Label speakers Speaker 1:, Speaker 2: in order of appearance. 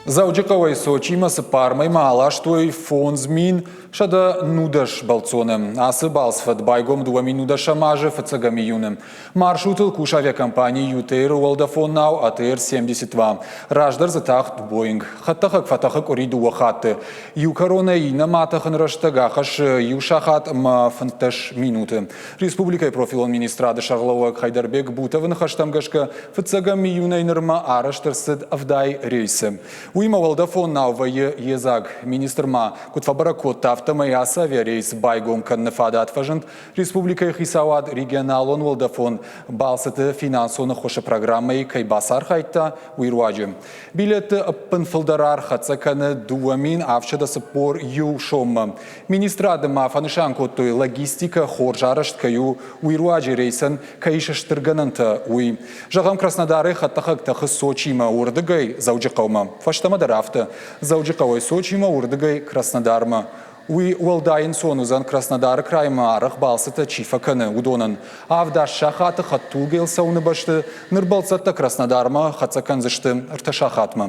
Speaker 1: Дзӕуджыхъӕуӕй Сочимӕ цыппар мӕймӕ аластой 5110 бӕлццоны. Ацы балцфӕд байгом 2010 азы фыццӕгӕм июны. Маршрутыл кусы авиакомпани ЮТР уӕлдӕфон нау АТР-72. Раздӕр дзы тахт Боинг. Хӕдтӕхӕг фӕтӕхы къуыри дыууӕ хатты. Иу кӕронӕй иннӕмӕ атӕхын рӕстӕг ахӕссы иу сахат ӕмӕ 15 минуты. Республикӕйы профилон министрады сӕргълӕууӕг Хайдарбек Бутовы ныхӕстӕм гӕсгӕ, Фыццӕгӕм июнӕй нырмӕ арӕзт ӕрцыд 70 рейсы. Уыимӕ уӕлдӕфон нау вӕййы йедзаг. Министр ма куыд фӕбӕрӕг кодта, афтӕмӕй ацы авиарейс байгом кӕныны фадат фӕзынд республикӕйы хицауад регионалон уӕлдӕфон балцыты финансон ӕххуысы программӕйы кӕй бацархайдта, уый руаджы. Билетты ӕппынфылдӕр аргъ хӕццӕ кӕны 2741 соммӕ. Министрады ма фӕнысан кодтой, логистикӕ хорз арӕзт кӕй у, уый руаджы рейсӕн кӕй ис стыр гӕнӕнтӕ, уый. Зӕгъӕм, Краснодарӕй хӕдтӕхӕг тӕхы Сочимӕ, уырдыгӕй Дзӕуджыхъӕумӕ. Фӕстӕмӕ дӕр афтӕ. Дзӕуджыхъӕуӕй Сочимӕ, уырдыгӕй Краснодармӕ. Уый уӕлдай ӕнцон уыдзӕн Краснодары краймӕ арӕх балцытӕ чи фӕкӕны, уыдонӕн. Авд-аст сахаты хӕдтулгӕйыл цӕуыны бӕсты ныр бӕлццӕттӕ Краснодармӕ хӕццӕ кӕндзысты ӕртӕ сахатмӕ.